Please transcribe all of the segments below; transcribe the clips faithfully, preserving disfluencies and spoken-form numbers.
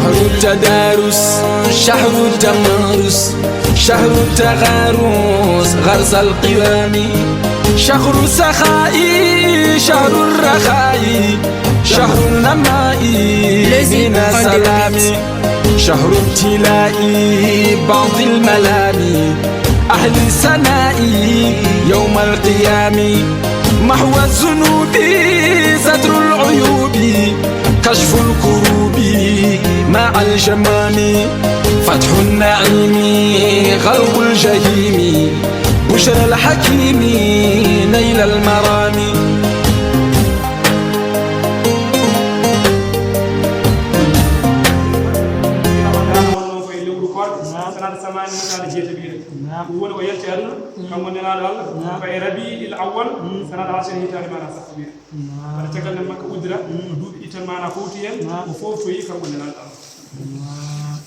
شهر التدارس، شهر التمارس، شهر التغارس، غرس القوام، شهر السخاء، شهر الرخاء، شهر النماء من السلام، شهر ابتلاء بعض الملام، أهل السناء يوم القيام، محو الذنوب، ستر العيوب، كشف الكروب مع الجمام، فتح النعيم، غلق الجحيم، بشرى الحكيم، نيل المرام. Wonno ko e lewru koorka, naam, sanata samaani, sanata jeetati. Naam. Ɗum woni o yalti aduna, mm, kanko nelaaɗo Allah, naam, ko e rabi'il awwal, mm, sanata ashara hitaande maɗa sappo. Naam. Wata caggal nde Makka uddira, mm, ko duuɓi ɗiɗi tan maana fowti heen, naam, o fowtoyi kanko nelaaɗo Allah. Naam.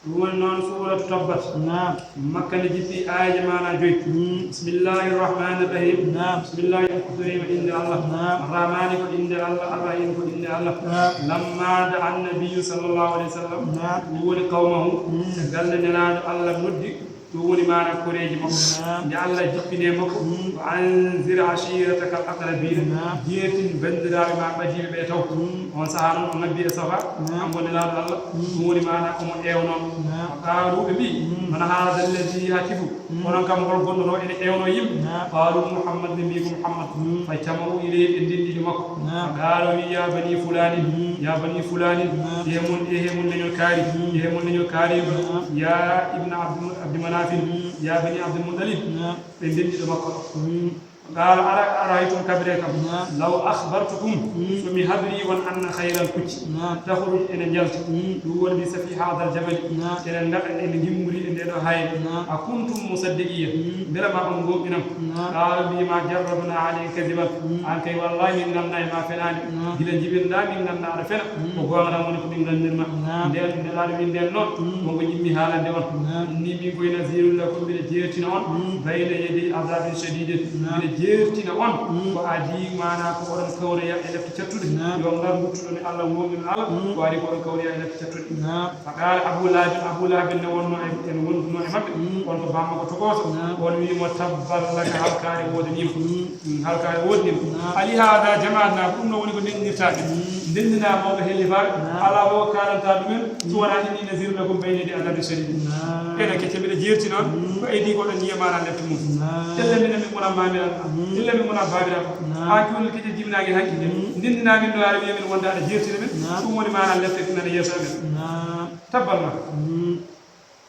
Ɗum woni noon suuratu Tabbat. Naam. Makka nde jippi aayeeje maana joyi. Mm. Bismillahi rahmani rahim. Naam. Bismillahi ko toriima innde Allah. Naam. Rahmani ko innde Allah, Arrahim ko innde Allah. Naam. Lamma da annabiyu sallallahu alayhi wa sallam. Naam. Ɗum woni qawmahu. Mm. Caggal nde nelaaɗo Allah noddi. Ɗum woni maana koreeji makko. Naam. Nde Allah jippini e makko. Mm. Wa anzir ashirataka al aqrabin. Naam. Jeertin banndiraaɓe ma ɓadiiɓe ɓe taw. Mm. On sahaa noon o nabbi e Safa. Naam. Kanko nelaaɗo Allah. Mm. Ɗum woni maana omo ewnoo. Naam. Wa qaalu ɓe mbii. Mm. Man haada alladi yahtifu. Mm. Onon kam hol gonɗo ɗo ene ewnoo yimɓe? Naam. Qaalu Muhammad, ɓe mbii ko Muhammad. Mm. Fajtama'u ilayhi, ɓe ndenndi e makko. Naam. Wa qaala o wii, ya bani fulaanin, mm, ya bani fulaanin, naam, e he mon, e he mon leñol kaari, mm, e he mon leñol kaari, naam, ya ibna Abdu, Abdi Manafin, mm, ya bani Abdul Muttalib, naam, ɓe ndenndi e makko ɗo. Mm. Qaala, ara, araytum, kabire kam, naam, law akhbartukum, mm, so mi habrii on, anna khayral kucci, naam, takhruj, ene njalta, mm, ɗum woni bi safi haadal jabali, naam, ene ndaɗa, ene ngimmori e ndee ɗo hayre, naam, a kuntum musaddiqiyya, mm, mbela ma on gooŋɗinam? Naam. Qaala, mbii ma, jarrabna alayka kadiban, mm, aan kay wallahi min nganndaa e ma fenaande, naam, gila njiɓirɗaa min nganndaa aɗa fena, mm, ko goonga tan woni ko min nganndirma, naam, ndeen nelaaɗo min ndeen noon, mm, wonko njiɗmi haalande on, naam, inni min koye nazirun lakum, mbiɗa jeertina on, mm, bayna yaday adabin shadidin, naam, mbiɗa jeertina on, mm, ko adii maanaa ko oɗon kawroya e lepte cattuɗe, naam, yo ngar nguttuɗon e Allah, ngooŋɗinon Allah, mm, ko adii ko oɗon kawroya e lepte cattuɗe. Naam. Fa qaala Abu Lahabin, Abu Lahabin ne wonnoo e, ene wondunoo e maɓɓe, mm, on ko bammakko tokooso, naam, on wii mo, tabban laka, halkaare woodanii ma. Mm. Mm, halkaare woodanii ma. Naam. Ali haada jamaatnaa, ko ɗum ɗo woni ko ndenndinirtaa ɓe. Mm. Ndenndinaa mawɓe hellifaaɓe, naam, alaa fof ko kaalantaa ɗumen, so, mm, wonaa inni nazirun lakum bayna yaday adabin shadid. Naam. Ene kecce mbiɗa jeertina on, mm, ko adii ko oɗon njiya maanaa lepte mum. Naam. Ella minen min ngonaa maamiraɓe ma. Mm. Ella min ngonaa baabiraaɓe ma. Naam. Aan cukalel kecce jibinaaki hanki nde. Mm. Ndenndinaa min ɗo aɗa wiya min wonde aɗa jeertina min. Naam. Ɗum woni maanaa lepte ɗum nana yeeso amen. Naam. Tabban ma. Mm.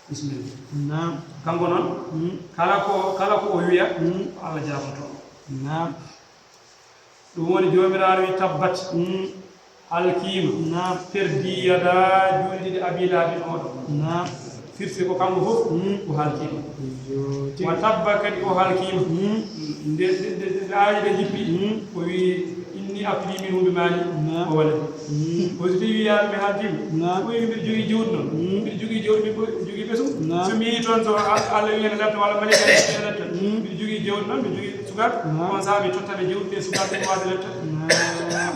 Bisimilla. Naam. Kanko noon, mm, kala ko, kala ko o wiya, mm, ko Allah jaaboto. Naam. Ɗum woni Joomiraaɗo wi tabbat. Mm. Halkiima. Naam. Perdii yadaa, juuɗe ɗiɗi Abii Lahabin oɗo. Naam. Firti ko kanko fof, mm, o halkiima. Iyo, tigi. Wa tabba kadi o halkiima. Mm. Nde, nde, nde, nde aaye ɗe jippi, mm, o wii, inni abtalii minhu bi maalin, naam, wa waladin. Mm. O so tawi wiyaama mi halkiima, naam, o wii mbiɗa jogii jawdi noon. Mm. Mbiɗa jogii jawdi, mbiɗa jogii ɓesngu. Naam. So mi yii toon so Al-, Allah wii ene lepta walla maleyka ene lepta, mm, mbiɗa jogii jawdi noon, mbiɗa jogii sukaaɓe. Naam. On sahaa mi totta ɓe jawdi ɓe sukaaɓe ɓe waawde lepta. Naam.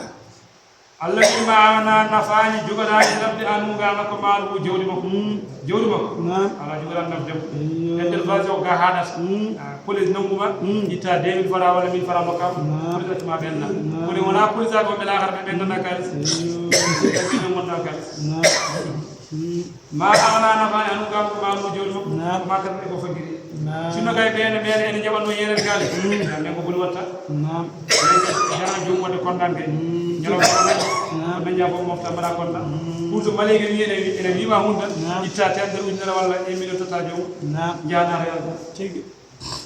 Allah wii ma ana nafaani, jogataa e nafde an ngaa makko maalu jawdi makko. Mm. Jawdi makko. Naam. Alaa jogataa nafde mo. Iyo. Intervention o gaa haaɗata. Mm. Ah, police nannguma, mm, itta deux mille francs walla mille francs nokka mo. Naam. Police acca ma ɓenna. Naam. Kono wonaa police ko ɓe laakara ɓe ɓennana kaalis. Iyo. Ɓe ɓennana kaalis. Naam. Mm. Ma aghnaa nafaani anhu, kanko maamu jawdi makko, naam, ko ma kasaba e ko faggiri. Naam. Sinno kay ɓeene, ɓeene ene njaɓanno yeeɗan gaale. Mm. Naam, nden ko boni watta. Naam. Nden ko jana jom wadde kontan kay. Mm. Ñalawma ko nan. Naam. Ko nan jaa fof mofta mbaɗa kontan. Mm. Pour so maleyka wi ene, ene wiima hunde tan, naam, itta temedere ujunere walla un million totta joom. Naam. Njaha naata yalta. Tigi.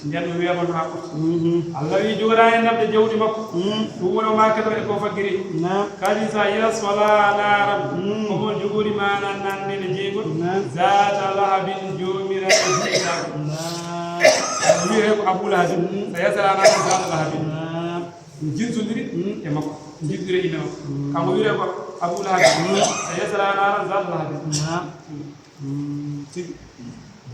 Nden o wiya mon haa ɓurti. Mhm. Allah wi jogataa e nafde jawdi makko. Mm. Ɗum woni o ma kasaba e ko faggiri. Naam. Kadi sa yaslaa naaran. Mm. Omo jogori maana nande ne jeygol. Naam. Zaata lahabin, joomiraaɗo duɗiraaɗo. Naam. O wiyee ko Abu Lahabin. Mm. Sa yaslaa naaran zaata lahabin. Naam. Jinsondiri, mm, e makko. Jinsondiri e inde makko. Mm. Kanko wiyee ko Abu Lahabin. Mm. Sa yaslaa naaran zaata lahabin. Naam. Mm. Mm, tigi.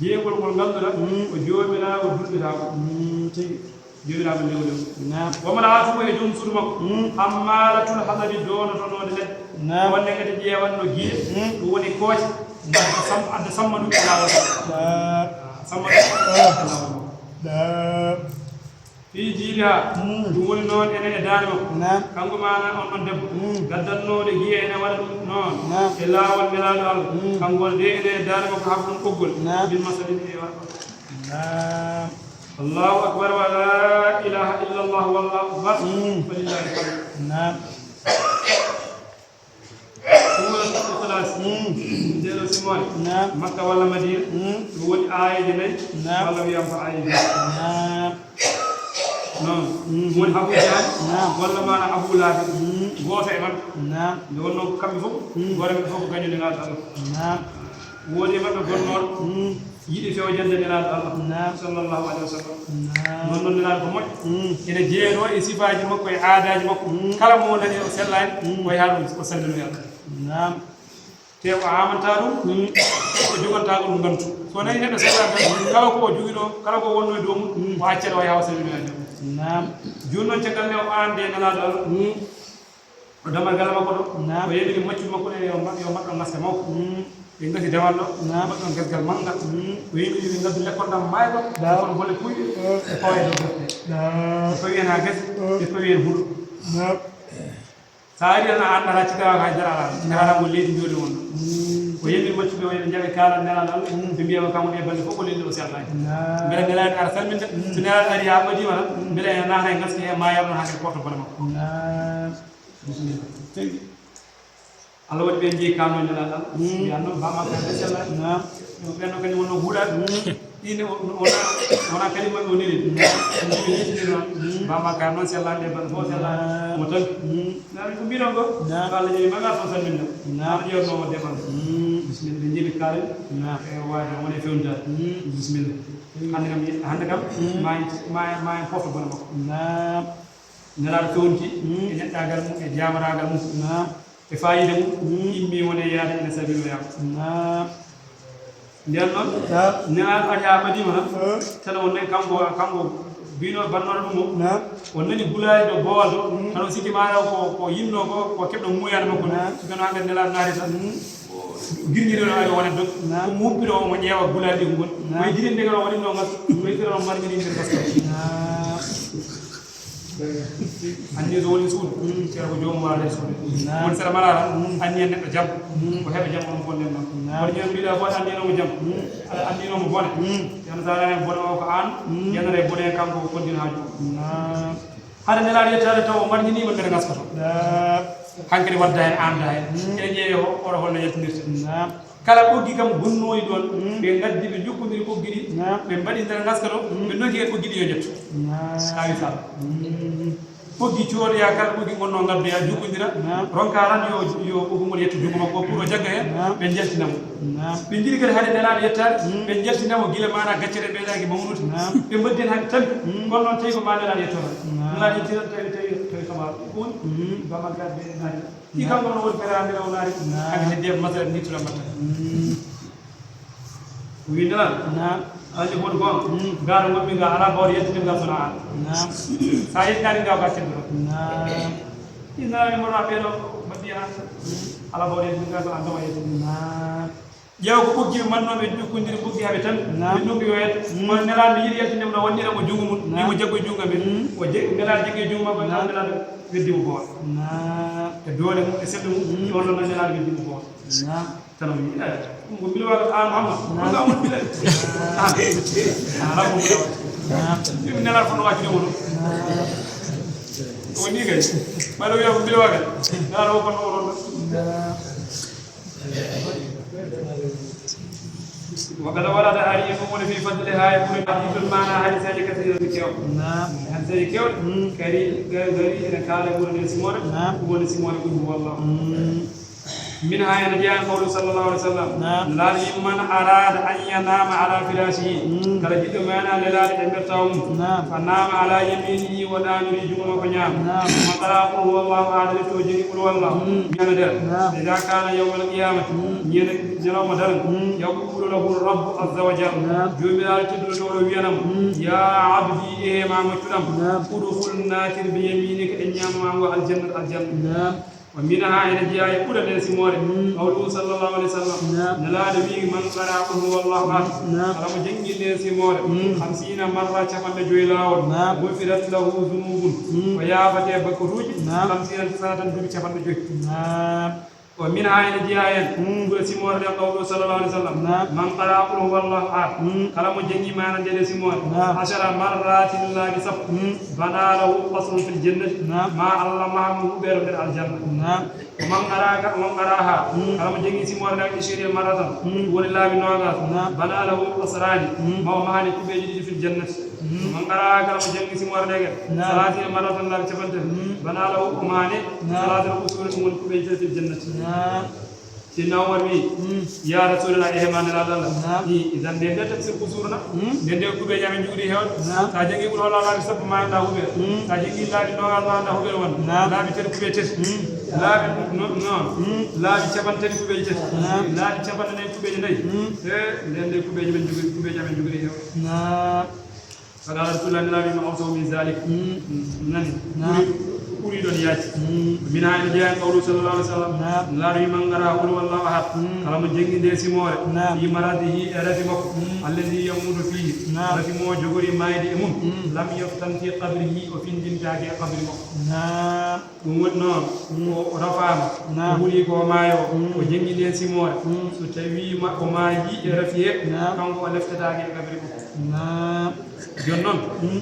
Jeygol ngol ngannduɗaa, mm, ko joomiraaɗo duɗiraaɗo. Mm, tigi. Joomiraaɗo lewle o. Naam. Wa mar'atuhu, e joom suudu makko. Mm. Hammalatul hatabi, doonotonooɗo ladde. Naam. Wonde kadi ƴeewanno giye. Mm. Ɗum woni kooce. Naam. Adda sam-, adda samma ɗum e laawol. Naam. Samma ɗum e laawol. Naam. Fi jiidiha. Mm. Ɗum woni noon ene e daande makko. Naam. Kanko maana on ɗon debbo. Mm. Gaddannooɗo giye ene waɗa ɗum noon. Naam. E laawol Nelaaɗo Allah. Mm. Kanko woni de ene e daande makko haɓa ɗum ɓoggol. Naam. Min masadin e waɗa. Naam. Allahu akbar wa la ilaha illa Allah wallahu akbar. Mm. Walillahi alhamd. Naam. Ɗum woni sabu ikhlas. Mm. Ndeɗo simoore. Naam. Makka walla Madina. Mm. Ɗum woni aayeeje nayi. Naam. Walla wiyam ko aayeeje. Naam. Non. Mm. Ɗum woni Abu Jahal. Naam. Walla maana Abu Lahab. Mm. Gooto e maɓɓe. Naam. Nde wonnoo ko kamɓe fof. Mm. Gooto e maɓɓe fof ko gaño Nelaaɗo Allah. Naam. Woodi e maɓɓe gonnooɗo. Mm. Yiɗi fewjande Nelaaɗo Allah. Naam. Sallallahu alayhi wa sallam. Naam. Noon noon Nelaaɗo ko moƴƴo. Mm. Ene jeeyoo e sifaaji makko e aadaaji makko. Mm. Kala mo nani o sellaani, mm, o yaha ɗum o salminoya. Naam. Te o aamanta ɗum, mm, o joganta ɗum ngantu. So nani neɗɗo sellaani tan, kala ko o jogii ɗo, kala ko wonnoo e dow mum, mm, o accat o yaha o salminoya. Naam. Jooni noon caggal nde o aande Nelaaɗo Allah. Mm. O damal galle makko ɗo. Naam. O yeɗiri maccuɓe makko ɗe yo ma-, yo mbaɗɗo ngaska mawko. Mm. Ɓe ngasi damal ɗo. Naam. Mbaɗɗo ngasgal manngal. Mm. O yeɗiri ɓe ngaddu lekkol ɗam maayɗo. Naam. Kono bolle puyɗe. Eh. E pawa e dow gerte. Naam. Ɓe pawi heen haa gasi. Eh. Ɓe pawi heen huɗo. Naam. So a ari tan a anndataa cikkaaka hay dara alaa. Naam. Haɗa ngol leydi njoɗi won. Mm. O yeɗiri maccuɓe o yeɗa njaɓe kaalan Nelaaɗo Allah. Mm. Ɓe mbiya ma kanko ɗe balɗe fof ko leydi o sellaani. Naam. Mbele Nelaaɗo ara salminde. Mm. So Nelaaɗo ari haa ɓadiima tan. Mm. Mbele ene naata e ngaska he maa yarno haa kadi porte bone makko. Naam. Bisimilla. Tigi. Allah waɗi ɓe njeyi kaano e Nelaaɗo Allah. Mm. Mbiya noon, bama ka ɓe sellaani. Naam. Ɓen noon kadi wonno huuɗaaɓe. Mm. Ɗiin o, o, wona, wona kadi maɓɓe o neli. Naam. Ɓe njettiri noon. Mm. Bama ka noon sellaani, ɓe balɗe fof sellaani. Naam. Mo tan. Mm. Naam, ko mbiɗon ko? Naam. Ko Allah jaɓi, ma ngar fof salminno. Naam. Allah ƴeewno mo demal. Mm. Bisimilla, ɓe njeeɓi kaalen. Naam. E waajo, woni fewndaade. Mm. Bisimilla. Mm. Hannde kam, hannde kam, mm, ma en, ma en, ma en pofto bone makko. Naam. Nelaaɗo fewnti, mm, e neɗɗaagal mum, e jaamaraagal mum. Naam. E faayiida mum, mm, immi woni e yaade ene sabinoyaa. Naam. Ndeen noon, naam, Nelaaɗo ari haa ɓadiima tan, mm, tan o nani kanko, kanko bino bannooɗo ɗum o, naam, o nani gulaali ɗo boowal to, mm, tan o sikki maa ko, ko yinnoo ko, ko keɓɗo muuyaade makko nde. Naam. Sukano haa kadi Nelaaɗo naati tan. Mm. O girŋiri o ari o wonat ɗon. Naam. Ko mo humpito o mo ƴeewa gulaali ɗi ko ngoni. Naam. Ko e jiɗinde kadi o waɗi noon ngal. Ko e kadi o marmini nder gaskam. Naam. Anni so woni suudu, mm, ceerno ko joomum waɗata e suudu. Naam. Woni sara malaara, mm, anni en neɗɗo jam. Mm. Ko heɓa jam on fof nden noon. Naam. Woni ñoom mbiɗa fof anni noon mo jam. Mm. Aɗa anni noon mo bone. Mm. Ceerno sa nani bone o ko aan, mm, yanata e bone kanko ko kontin haa jooni. Naam. Hade Nelaaɗo yettaade taw o marñiniima nder ngaskoto. Naam. Hankadi wadda heen, aamda heen. Mm. Eɗen ƴeewi o, oɗo holno yaltinirta. Naam. Kala ɓoggi kam gonnooɗi ɗoon, mm, ɓe ngaddi, ɓe njokkondiri ɓoggi ɗi, naam, ɓe mbaɗi nder ngaska ɗo, mm, ɓe nokki heen ɓoggi ɗi yo njettu. Naam. Haa wisaama. Mm. Ɓoggi coodoyaa, kala ɓoggi gonnoo ngaddoyaa, jokkondira, naam, ronka tan yo, yo ɓoggol ngol yetto junngo makko pour o jagga heen, naam, ɓe njaltina mo. Naam. Ɓe njiɗi kadi hade Nelaaɗo yettaade, mm, ɓe njaltina mo gila maanaa gaccere ɓeydaaki mawnude. Naam. Ɓe mbaddi heen hade tampi, mm, kono noon tawi ko maa Nelaaɗo yettoto. Naam. Nelaaɗo yettiran tawi, tawi, tawi kama ɗum woni, mm, bamal gaa ɓe naati. Ɗi kam ɗon woni feraande o naari. Naam. Hade heddi e masal ni tura mata. Mm. Wi Nelaaɗo. Naam. Alhaji Hodu Gom. Mm. Gaaro ngonmi ga alaa bawɗo yettude ga sona aan. Naam. Sa yettaani ga ka ceddo. Naam. Ina e mona ɓe ɗo mbaɗi aan. Mm. Alaa bawɗo yettude ga sona aan ɗo yettude. Naam. Ƴeewa ko ɓoggi ɓe mbaɗnoo, ɓe njokkondiri ɓoggi haa ɓe tampi. Naam. Ɓe ndonki yo yetto. Mm. Kono Nelaaɗo mi yiɗi yaltinde mo, wannira mo junngo mum. Naam. Wi mo jaggo e junngo men. Mm. O je-, Nelaaɗo jaggi e junngo makko, naam, Nelaaɗo weddi mo boowal. Naam. E doole mum, e sella mum, mm, ɗoon ɗoon Nelaaɗo weddi mo boowal. Naam. Tan o wi, eh, ɗum ko mbilo waɗa aan Muhammad. Naam. Ko ɗum amul bila. Ah. Ah, ala ko mbilo waɗa. Naam. Ɗum Nelaaɗo fof no waccude mo ɗum. Naam. O ni kay. Ɓayɗo wiya ko mbilo waɗa. Nelaaɗo o kono o ɗoon. Naam. وقد ورد حديث في فضلها يقول حديث معنى حديث كثير كيو. نعم. حديث كيو. مم. كري، كري، إن قال يقول نسمور. نعم. يقول نسمور يقول هو الله. مم. Min ha ene jeyaa qawlu sallallahu alaihi wasallam. Naam. Nulaaɗo wi, man arada an yanama ala firashihi. Mm. Kala jiɗɗo maana lelaade e mbertaw mum. Naam. Fa nama ala yaminihi wa ɗaanori junngo makko ñaamo. Naam. Wa qara qul huwallahu ahad, to janngi qul huwallahu. Mm. Ñande der. Naam. Ida kana yawmal qiyamati. Mm. Ñande ñalawma darnga. Mm. Yaqulu lahu rabbu azza wa jalla. Naam. Joomiraaɗo tedduɗo ɗo o wiyanam. Mm. Ya abdi, e ma maccuɗam. Naam. Udkhul, naatir, bi yaminika, e ñaamo ma ngo, aljannata, aljanna. Naam. Wa minha, ene jeyaa e ɓura nde simoore. Mm. Qawluhu sallallahu alaihi wasallam. Naam. Nulaaɗo wi, man qara qul huwallahu ahad. Naam. Kala mo janngi nde simoore. Mm. Khamsina marra, capanɗe joyi laawol. Naam. Ghufirat lahu dhunubun. Mm. O yaafate bakkaruuji. Naam. Khamsina sanatan, duuɓi capanɗe joyi. Naam. Wa minha, ene jeyaa heen. Mm. Ɓura simoore nde qawluhu sallallahu alaihi wasallam. Naam. Man qara qul huwallahu ahad. Mm. Kala mo janngi maana nde nde simoore. Naam. Ashara marratin, laabi sappo. Mm. Bana lahu qasrun fil jannati. Naam. Ma Allah maha mo huɓeere nder aljanna. Naam. Wa man qaraha, man qaraha. Mm. Kala mo janngi simoore nde ishirin marratan. Mm. Woni laabi noogas. Naam. Bana lahu qasrani. Mm. Ma o mahane kuɓeeji ɗiɗi fil jannati. Mm. Wa man qaraha, kala mo janngi simoore nde. Naam. Salatina marratan, laabi capanɗe tati. Mm. Bana lahu, o mahane. Naam. Salatina qusurin, ɗum woni kuɓeeji tati fil jannati. Naam. Seydina Umar wi, mm, ya Rasulullah, ehe ma Nelaaɗo Allah. Naam. I, idan nde nde tafsir qusur na. Mm. Nde nde kuɓeeji amen njuuri hewde. Naam. Sa janngi qul huwallahu laabi sappo, ma annda huɓeere. Mm. Sa janngi laabi noogas, ma annda huɓeere won. Naam. Laabi tati kuɓeeji tati. Mm. Laabi no, no. Mm. Laabi capanɗe tati kuɓeeji tati. Naam. Laabi capanɗe nayi kuɓeeji nayi. Mm. E nde nde kuɓeeji men njuuri, kuɓeeji amen njuuri hewde. Naam. Faqala Rasulullah, Nelaaɗo wi, ma awsa'u min zalik. Mm. Mm, nani. Naam. Ɓuri, ɓuri ɗon yaajde. Mm. Minha, ene jeyaa e qawluhu sallallahu alaihi wasallam. Naam. Nelaaɗo wi, man qara'a qul huwallahu ahad. Mm. Kala mo janngi nde simoore. Naam. Fi maradihi, e rafi makko. Mm. Alladhi yamutu fihi. Naam. Rafi mo jogori maayde e mum. Mm. Lam yuftan fi qabrihi, o findintaake e qabri makko. Naam. Ɗum woni noon, mm, o, o rafaama, naam, o huli ko o maayo, mm, o janngi ndeen simoore. Mm. So tawii ma, o maayii e rafi he, naam, kanko o leftetaake e kabri makko. Naam. Jooni noon, mm,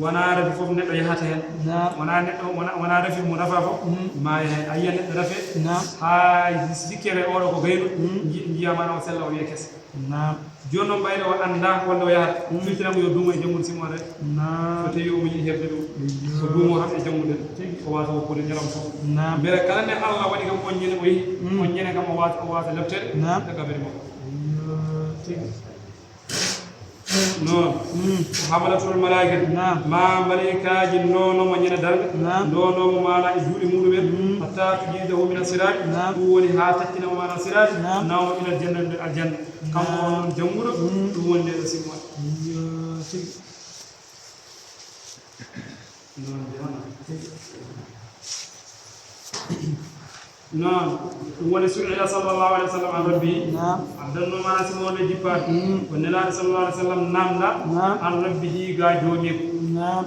wonaa rafi fof neɗɗo yahata heen. Naam. Wonaa neɗɗo, wonaa, wonaa rafi mo rafa fof, mm, maaya heen. A yiya neɗɗo rafe, naam, haa sikkere oɗo ko gaynuɗo, mm, nji-, njiya mana o sella, o wiya kese. Naam. Jooni noon, ɓayde o anndaa wonde o yahata, mm, firtiranmo yo duumo e janngude simoore. Naam. So tawii omo yiɗi heɓde ɗum, iyo, ko duumo tan e janngude. Tigi. O waasa woppude ñalawma fof. Naam. Mbele kala nde Allah waɗi kam on ñande o yehi, mm, on ñande kam o waasa, o waasa leptere, naam, e kabiri makko. Iyo, tigi. Noon. Mm. Hamalatul malaikatu. Naam. Ma malaikaaji ndonomo ñande darnga. Naam. Ndonomo maana e juuɗe muɗumen. Mm. Hatta tujizahu min asiraat. Naam. Ɗum woni haa taccina mo maana siraat. Naam. Nawa mo ila aljanna, nder aljanna. Kanko on ɗon jannguɗo, mm, ɗum woni nde ɗo simoore. Iyo, tigi. Noon, de wona. Noon, ɗum woni su'ila sallallahu alaihi wasallam an rabbi. Naam. Addanno maana simoore nde jippaade. Mm. Ko Nelaaɗo sallallahu alaihi wasallam naamnda, naam, an rabbihi ga joomiiko. Naam.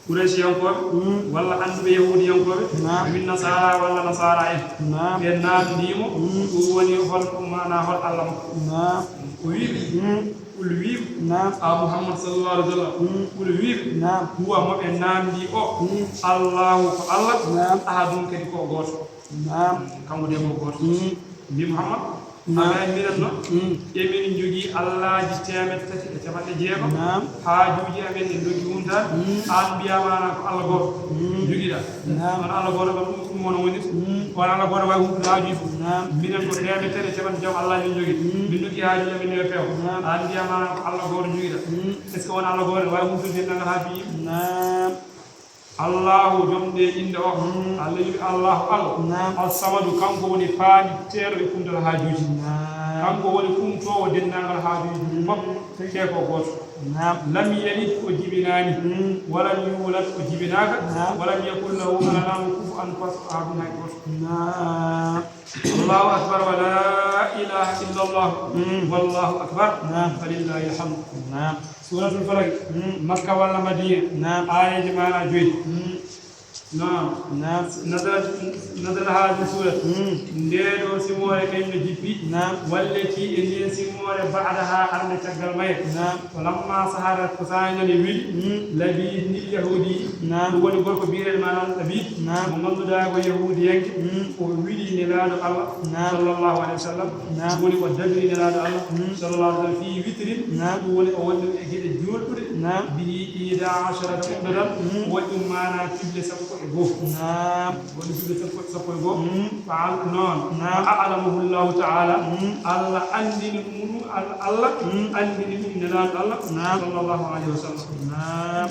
Quraysiyankooɓe, mm, walla annduɓe yahuudiyankooɓe, naam, min nasaara walla nasaara en. Naam. Ɓe naamndii mo, mm, ɗum woni hol maana hol Allah makko. Naam. O wi'i ɓe, mm, qul wi'i ɓe, naam, a Muhammad sallallahu alaihi wasallam, mm, qul wi'i ɓe, naam, huwa mo ɓe naamndii o, mm, Allahu ko Allah, naam, ahadun kadi ko gooto. Naam. Kanko de ko gooto. Mm. Mbi Muhammad, naam, aɗa anndi minen noon, mm, emin njogii allaaji teemedde tati e capanɗe jeego. Naam. Haajuuji amen en ndogii wontaade. Mm. Aan mbiyaa maana ko Allah gooto, mm, njogiɗaa. Naam. Kono Allah gooto kam, ɗum, ɗum wona wonirde. Mm. Kono Allah gooto waawi huutude haajuuji fof. Naam. Minen ko teemedde tati e capanɗe jeego allaaji min njogii. Mm. Min ndogii haajuuji amen ne yo feew. Naam. Aan mbiyaa maana ko Allah gooto njogiɗaa. Mm. Est-ce que won Allah gooto ne waawi huutude denndaangal haajuuji yimɓe? Naam. Allahu, joom ɗe innde o. Mm. Allah wi'i Allahu Allah. Naam. As-Samadu, kanko woni paanitteeɗo e kumtal haajuuji. Naam. Kanko woni kumtoowo denndaangal haajuuji mum fof. Mm. Tee ko gooto. Naam. Lam yalid, o jibinaani. Mm. Wa lam yuulad, o jibinaaka. Naam. Wa lam yakun lahu, alaa mo kufuwan, ahadun, hay gooto. Naam. Allahu akbar, wa la ilaha illallah. Mm. Wallahu akbar. Naam. Falillahil hamd. Naam. Suuratul Falaq, mm, Makka walla Madiina? Naam. Aayeeji maana joyi. Mm. Naam. Naam. Nazalat, nazalat haadihi suura. Mm. Ndee ɗoo simoore kañum no jippi. Naam. Wallati, e ndeen simoore, ba'daha, arde caggal mayre. Naam. Falamma sahara, ko sahnani weli. Mm. Labiid, lil yahuudi. Naam. Ɗum woni gorko biyeteeɗo maana Labiid. Naam. Mo ngannduɗaa ko yahuudiyanke. Mm. O weli Nelaaɗo Allah, naam, sallallahu alaihi wasallam. Naam. Ɗum woni o dadiri Nelaaɗo Allah, mm, sallallahu alaihi wasallam, fii witrin. Naam. Ɗum woni o woni ɗum e geɗe juulɗuɗe. Naam. Bihi ihda asharata uqdatan. Mm. O waɗi ɗum maana piɓle sappo e Goo. Naam. Woni duuɓi sappo, sappo e goo. Mm. Fa al-, noon. Naam. Fa a'lamahu Allahu ta'ala. Mm. Allah anndini ɗum, Allah, Allah Mm. anndini ɗum Nelaaɗo Allah, Naam. sallallahu alayhi wa sallam. Naam.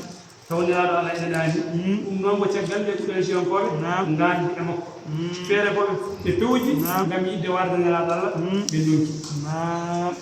Taw Nelaaɗo Allah ene ɗaani. Mm. Ɗum noon ko caggal nde Qurayshiyankooɓe Naam. ngaandi e makko. Mm. Feere ko ɓe, ɓe pewji Naam. ngam yiɗde warde Nelaaɗo Allah, Mm. ɓe ndonki. Naam.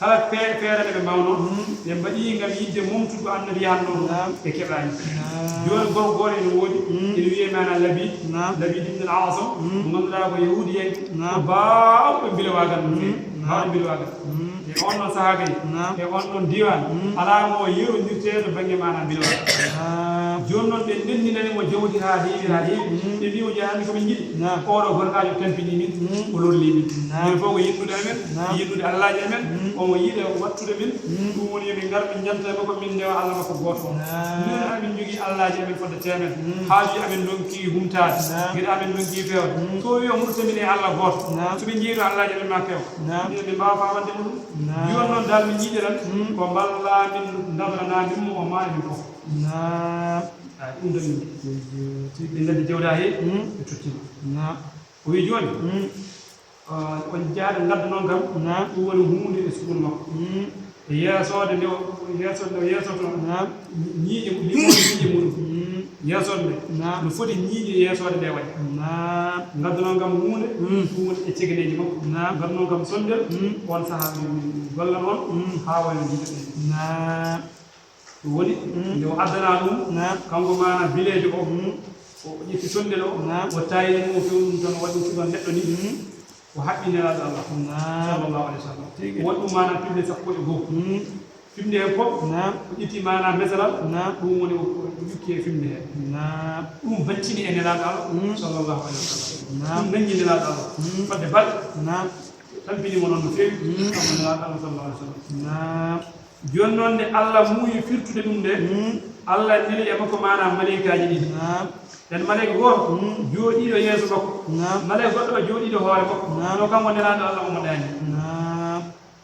Kala fe-, feere nde ɓe mbaawno, Mm. ɓe mbaɗi ngam yiɗde momtugo annabi hannoo ɗum, Naam. ɓe keɓaani. Naam. Jooni gorko gooto ene woodi, Mm. ene wiyee maana Labiid, Naam. Labiid ibn al-Asam, Mm. mo ngannduɗaa ko Yahuudiyanke, Naam. ko baawɗo mbilewaagal no feewi, Mm. Naam. baawɗo mbilewaagal. Mm. E oon ɗoon sahaa kadi, Naam. e oon ɗoon diiwaan, Mm. alaa mo yerondirtee to bannge maana mbilewaagal. Naam. Jooni noon ɓe ndendinani mo jawdi haa heewi, haa heewi. Mm. Ɓe mbii o jeyaa hannde ko min njiɗi. Naam. Oɗo gorkaajo tampini min, Mm. o lorli min. Naam. Min fof ko yiɗnude amen, Naam. yiɗnude Allaaji amen, Mm. omo yiɗa wattude min. Mm. Ɗum woni yo min ngar min njanta e makko, min ndewa Allah makko gooto o. Naam. Minen amin njogii Allaaji amen fodde teemen. Mm. Haaju amen ndonki humtaade. Naam. Geɗe amen ndonki feewde. Mm. So o wii o murta min e Allah gooto. Naam. So min njeyi ɗo Allaaji amen ma peew. Naam. Minen min mbaawa faamande mo ɗum. Naam. Jooni noon dal min njiɗi tan Mm. ko mballa min, ndamrana min mo o maa e min fof. Naam. Ay, ɗum tan min njiɗi. Ɓe ngaddi jawdi haa heewi, Mm. ɓe totti mo. Naam. O wii jooni, Mm. ah, on jahaaɗo ngadda noon kam, Naam. ɗum woni huunde e sukundu makko. Mm. E yeesoode nde o, yeesoode nde o yeesoto, Naam. ñiiƴe, limooji ñiiƴe muɗum. Mm. Yeesoode nde, Naam. no foti ñiiƴe yeesoode nde waɗi. Naam. Ngadda noon kam huunde, Mm. ɗum woni e cegeneeji makko. Naam. Ngadda noon kam sonndel, Mm. on sahaa min, min golla noon, Mm. haa wayno jiiɗa ɗen. Naam. Ɗum woni, Mm. nde o addanaa ɗum, Naam. kanko maana bileejo o, Mm. o ƴetti sonndel o, Naam. o taayini ɗum, o feewni ɗum tan, o waɗi ɗum sifaa neɗɗo ni, Mm. o haɓɓi Nelaaɗo Allah, Naam. sallallahu alayhi wa sallam. Tigi. O waɗi ɗum maana piɓle sappo e goo. Mm. Piɓle heen fof, Naam. o ƴetti maana mesalal, Naam. ɗum woni o, o ƴukki e piɓle heen. Naam. Ɗum battini e Nelaaɗo Allah, Mm. sallallahu alayhi wa sallam. Naam. Ɗum nanngi Nelaaɗo Allah. Mm. Fodde balɗe. Naam. Tampini mo noon no feewi, Mm. kanko Nelaaɗo Allah, sallallahu alayhi wa sallam. Naam. Jooni noon nde Allah muuyi firtude ɗum nde, Mm. Allah neli e makko maanaam maleykaaji ɗiɗi. Naam. Ɓeen maleyka gooto Mm. jooɗiiɗo yeeso makko. Naam. Maleyka goɗɗo o jooɗiiɗo hoore makko. Naam. Ɗo kanko Nelaaɗo Allah omo ɗaani. Naam.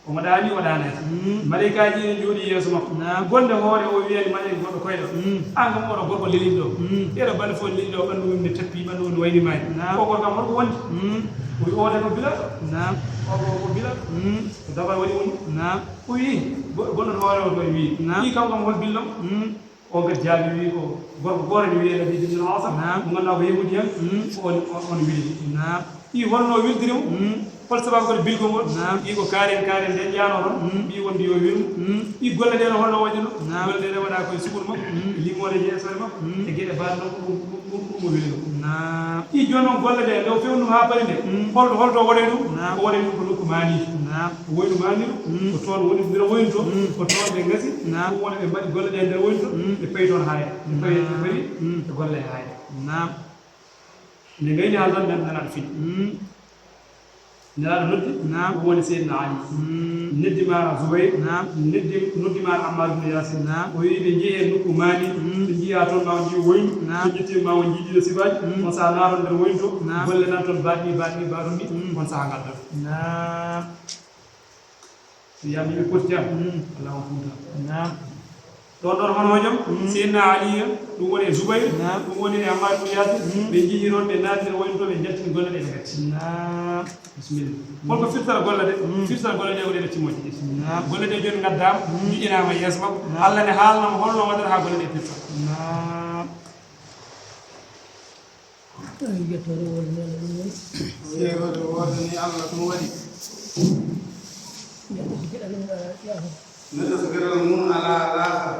Omo ɗaani, o ɗaanaaki. Mm. Maleykaaji ene njooɗii yeeso makko. Naam. Gonde hoore o wiyani maleyka goɗɗo koyɗo. Mm. Aan kam oɗo gorko lelinɗo. Mm. Ɗeɗo balɗe fof lelinɗo, ɓanndu mum ne tappi, ɓanndu mum ne wayni maayi. Naam. O gorko am holko wondi? Mm. O wi o tan ko bilaɗo. Naam. O ko, ko bilaɗo. Mm. Ko dabar waɗi woni. Naam. O wi, go-, gonɗo hoore o to wi. Naam. Wi kanko kam hol billom? Mm. O kadi jaabi wi ko gorko gooto ne wiyee Labiid ibn al-Asam. Naam. Mo ngannduɗaa ko Yahuudi en. Mm. Ko on, on, on wili. Naam. Wi holno wildiri mo? Mm. Hol sababu kadi bilgol ngol? Naam. Wi ko kaaren, kaaren nde jaano toon. Mm. Wi wonde yo wil mo. Mm. Wi golle ɗe no holno waɗi no? Naam. Golle ɗe waɗa koye sukuru makko. Mm. E limoore yeesoore makko. Mm. E geɗe baaɗe makko ɗum, ɗum, ɗum, ɗum o wili ɗum. Naam. Wi jooni noon golle ɗe, nde o fewni ɗum haa paari nde. Mm. Hol, holto o waɗi ɗum? Naam. O waɗi ɗum ko nokku maaniijo. Naam. Ko woynu maaniiru, Mm. ko toon woni ndira woynto, Mm. ko toon ɓe ngasi, Naam. ɗum woni ɓe mbaɗi golle ɗe nder woynto, Mm. ɓe payi toon haayre. Ɓe payi, ɓe payi Mm. ɓe golle haayre. Naam. Nde ngayni haalde tan, Nelaaɗo fini. Mm. Nelaaɗo noddi, Naam. ɗum woni Seydina Ali. Mm. Noddi maaro Zubayr, Naam. noddi, noddi maaro Ammaar ibn Yaasir. Naam. O wiyi ɓe njehee nokku maani, Mm. ɓe njiya toon ma o njiya woynu, Naam. ɓe ƴetti ma o njiya ɗiɗo sifaaji, Mm. on sahaa naaton nder woynto, Naam. golle nan toon baaɗni, baaɗni, baaɗni, Mm. on sahaa ngal ɗon. Naam. So yiyama yimɓe poti jam, Mm. walla on fuuta. Naam. Ɗon ɗon hono hojom, Mm. Seydina Ali en, ɗum woni e Zubayr, Naam. ɗum woni e Ammaar ibn Yaasir, Mm. ɓe njiyi toon, ɓe naatni woynto, ɓe njaltini golle ɗe ɓe ngatti. Naam. Bisimilla. Holko firtata golle ɗe? Mm. Firtata golle ɗe ko ɗe ɓe timmoji ɗiɗi. Naam. Golle ɗe jooni ngaddaama, Mm. njiƴƴinaama yeeso makko. Naam. Allah ne haalnamo holno waɗata haa golle ɗe pirta. Naam. Ay, yettoore wonde Allah ɗum waɗi. Yeewtere wonde ni Allah ɗum waɗi. Neɗɗo so geɗal mum alaa, yaafo. Neɗɗo so geɗal mum alaa, laaka.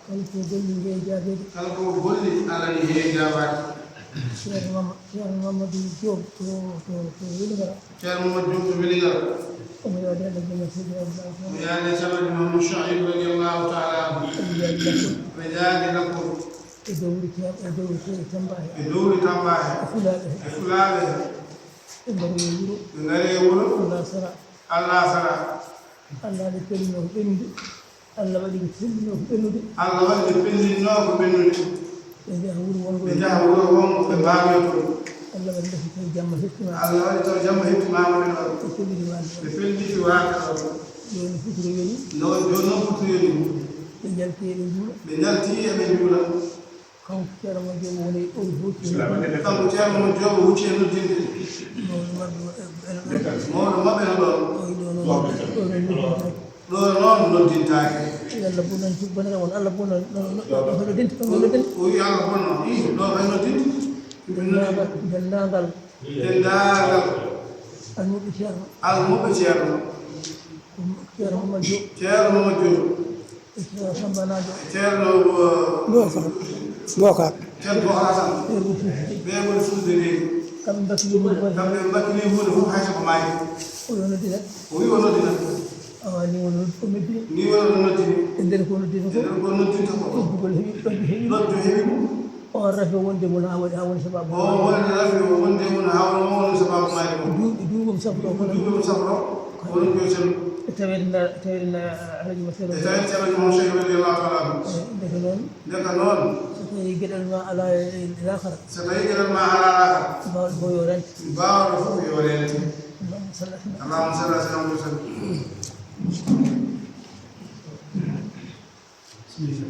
Kala ko golli nge jaabeede. Kala ko golli, Allah ni he jaabaade. Ceerno Mama-, Ceerno Mamadou Diop to, to, to Welingara. Ceerno Mamadou Diop to Welingara. Omo yaade Allah jama seydi Abdoulaye Fall. Omo yaade Ceerno Mamadou Chouaib radiyallahu ta'ala anhu. Omo yaade Lappol. Omo yaade Lappol. E dowri Tem-, e dowri Tem-, Tamba he. E dowri Tamba he. E Fulaaɓe he. E Fulaaɓe he. Ɓe ngari e wuro. Ɓe ngari e wuro. Alaasara. Alaasara. Allah ne pellinoo ko ɓennude. Allah waɗi ɓe pellinoo ko ɓennude. Allah waɗi ɓe pellinoo ko ɓennude. Ɓe njaha wuro wongo. Ɓe njaha wuro wongo, ɓe mbaamee toon. Allah waɗi taw jamma heɓtimaama. Allah waɗi taw jamma heɓtimaama ɓe ɗoon. Ɓe pelliti waade ɗoon. Ɓe pelliti waade ɗoon. Jooni futuro yoni. No, jooni noon futuro yoni. Ɓe njalti eɓe njuula. Ɓe njalti eɓe njuula. Kanko Ceerno Madiop woni ɗo hucci. Kanko Ceerno Madiop hucci e noddinde. Mawɗo maɓɓe, mawɗo maɓɓe no ɗoon. O yiɗo noon, ɗo no noddinta. Ɗo noon noddintaake. Yo Allah bonan, bonana on, Allah bonan, no, no, no, no noddinta, no noddinta. O wi Allah bonan, ii, ɗo kay noddinta. Denndaangal, denndaangal. Denndaangal. Almuɓɓe Ceerno. Almuɓɓe Ceerno. Ceerno Momad Diop. Ceerno Momad Diop. E Ceerno Samba Naajo. E Ceerno, uh, Bokar. Bokar. Ceerno Bokar Hasan. Ɓe woni Fuuta. Ɓe woni Fuuta de. Kamɓe mbakkili huunde fof. Kamɓe mbakkili huunde fof hay so ko maayi. O yo noddina. O wi o noddina. Awa, ni woni o noddini. Ni woni o noddini. E nder ko noddinta ko. E nder ko noddinta ko. Ɗoggugol heɓi, ɗoggi heɓi. Ɗoggi heɓi ɗum. O rafi wonde mum haa waɗi, haa woni sababu. O woni rafi wonde mum haa woni, woni sababu maayde mum. Duuɓi, duuɓi mum safro, kono duuɓi mum safro, ko ɗum ko sel. E tawede na, tawede na Alhaji Masero. E tawede Ceerno Mum Cheikh radiyallahu ta'ala anhu. Eh, ndeke noon. Ndeke noon. So tawi geɗal ma ala e, e laakhara. So tawi geɗal ma ala laakhara. Mbawɗo fof yo rente. Mbawɗo fof yo rente. Allahumma salli ala sayyidina Muhammad. Allahumma salli ala sayyidina Muhammad. Bismillah.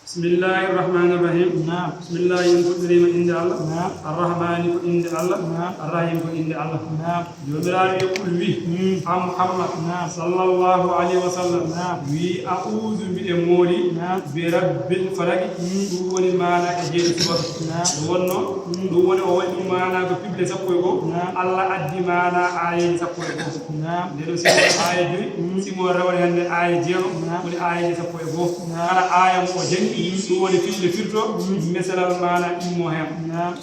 Bismillahir Rahmanir Rahim. Naam. Bismillah, en fuɗɗoriima innde Allah. Naam. Ar-Rahmani ko innde Allah. Naam. Ar-Rahim ko innde Allah. Naam. Joomiraaɗo yo qul wi, Mm. a Muhammad, Naam. sallallahu alayhi wa sallam, Naam. wi, a'udhu, mbiɗe mooli, Naam. bi rabbil falaq, Mm. ɗum woni maana e jeyɗo subaka. Naam. Ɗum wonno, Mm. ɗum woni o waɗi ɗum maana ko piɓle sappo e goo. Naam. Allah addi maana aayeeje sappo e goo. Naam. Nde ɗum si woni aaya joyi, Mm. si mo rewre hannde aaya jeego, Naam. woni aayeeje sappo e goo. Naam. Kala aaya mo o jangi, Mm. ɗum woni fiɓle firto, Mm. mesalal maana immo heen. Naam.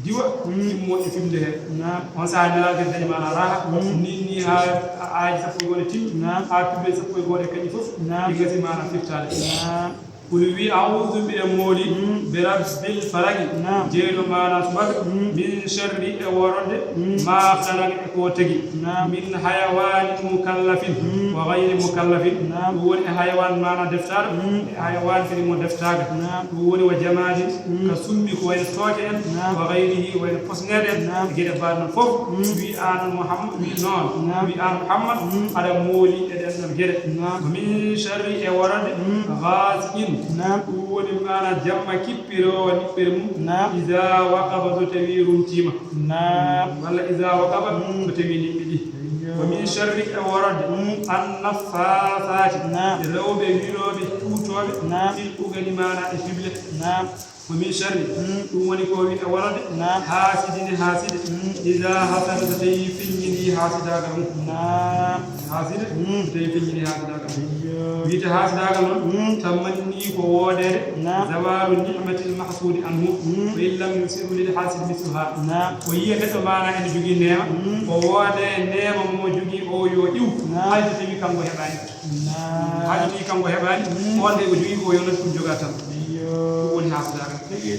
Diwa, Mm. immo e fiɓle hee. Naam. On sahaa Nelaaɗo kadi dañi maana raha. Mm. Ni, ni haa aayeeje sappo e goo ɗe timmi, Naam. haa piɓle sappo e goo ɗe kañƴi fof, Naam. ɗi ngasi maana firtaade. Naam. Qul wi, a'udhu, mbiɗa mooli, Mm. bi rabbil falaq, Naam. jeyɗo maana subaka, Mm. min sharri, e worode, Mm. ma khalaqa, e ko tagi, Naam. min hayawanin mukallafin, Mm. wa ghayri mukallafin. Naam. Ɗum woni e hayawaan maana deftaaɗo, Mm. e hayawaan kadi mo deftaaka. Naam. Ɗum woni wa jamaadin, Mm. ka summi ko wayno tooke en, Naam. wa ghayrihi, wayno posneede en, Naam. e geɗe baaɗe noon fof. Mm. Wi aan Muhammad, wi noon. Naam. Wi aan Muhammad, Mm. aɗa mooli e ɗeen ɗoon geɗe. Naam. Wa min sharri, e worode, Mm. ghasiqin. Naam. Ɗum woni maana jamma kippiroowo niɓɓere mum. Naam. Iza waqaba, so tawi rumtiima. Naam. Walla iza waqaba, Mm. so tawi niɓɓiɗi. Ayyo. Wa min sharri, e worode, Mm. an-naffaasaati, Naam. rewɓe wiirooɓe, cuutooɓe, Naam. fil uqadi, maana e fiɓle. Naam. Wa min sharri, Mm. ɗum woni ko wiɗa worode, Naam. haasidin, haaside, Mm. iza hasada, so tawi feññinii haasidaagal mum. Naam. Haaside, Mm. so tawi feññinii haasidaagal mum. Ayyo. Wiyte haasidaagal noon, Mm. tamanni ko woodeede, Naam. zawalu ni'matil mahsuudi anhu, Mm. wa in lam yusib lil haasidi misluha. Naam. Ko yiya neɗɗo maana ene jogii neema, Mm. o woode neema mo jogii o yo iw, Naam. hay so tawi kanko heɓaani. Naam. Hay so tawi kanko heɓaani, Mm. on de ko jogii ko yo noddu ɗum jogaa tan. Iyo. Ɗum woni haasidaagal. Tigi.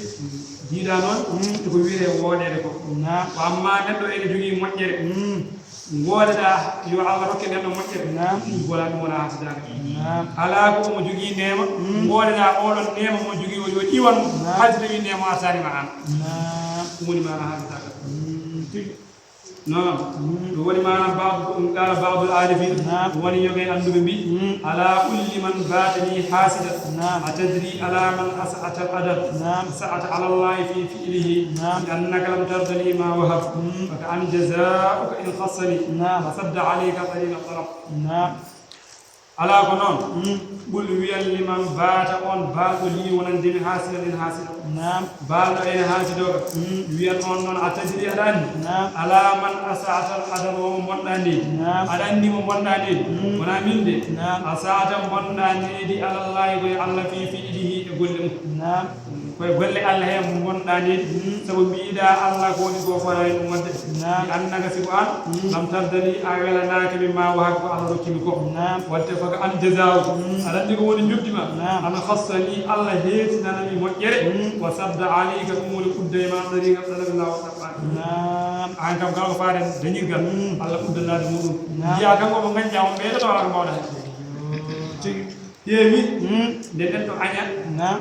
Jiidaa noon, Mm. ko wiyetee woodeede ko. Naam. Ko amma neɗɗo ene jogii moƴƴere. Mm. Ngoodeɗaa yo Allah rokke nden ɗo moƴƴere. Naam. Ɗum wona, ɗum wona haasidaagal. Naam. Alaa ko omo jogii neema, Mm. ngoodeɗaa oɗon neema mo jogii o yo iwan mo, Naam. hay so tawi neema artaani ma aan. Naam. Ɗum woni maana haasidaagal. Mm, tigi. Noon, Mm. ɗum woni maana ba'du, ɗum qaala ba'dul aarifiin, Naam. ɗum woni yoga e annduɓe mbi, Mm. alaa qul liman baatanii haasidan, Naam. atadri alaa man asa'ta al-adab, Naam. asa'ta ala Allaahi fii fi'lihi, Naam. bi annaka lam tarda lii maa wahab, Mm. fa ka an jazaa'uka in khassanii, Naam. wa sadda alayka tariiqa talab. Naam. Alaa ko noon, Mm. qul wiyan liman baata on baalɗo lii wonande mi haasidan ene haasida. Naam. Baalɗo ene haasidooka. Mm. Wiyan on noon, atadri, aɗa anndi? Naam. Alaa man asa'ta al-adab, o mo mbonɗaa nehdi. Naam. Aɗa anndi mo mbonɗaa nehdi? Mm. Wonaa min de. Naam. Asa'ta mbonɗaa nehdi ala Allaahi, ko e Allah, fii fi'lihi, e golle mum. Naam. Ko e golle Allah hee mo mbonɗaa nehdi. Mm. Sabu mbiiɗaa Allah ko waɗi ko fotaani ɗum waɗde. Naam. Bi annaka, sibu aan, Mm. lam tarda lii, a welanaaki mi, maa wahab, ko Allah rokki mi ko. Naam. Waɗde fa ka an jazaa'uka. Mm. Aɗa anndi ko woni njoɓdi ma? Naam. An khassanii, Allah heertinana mi moƴƴere. Mm. Wa sadda alayka, ɗum woni udda e ma tariiqa talabi, laawol ɗaɓɓaade. Naam. Aan kam kala ko faati e dañirgal, Mm. Allah uddanaade muɗum. Naam. Njiyaa kanko mo ngañɗaa on ɓeydoto alaa ko mbaawɗaa heen. Tigi. Heewi. Mm. Nde neɗɗo aña. Naam.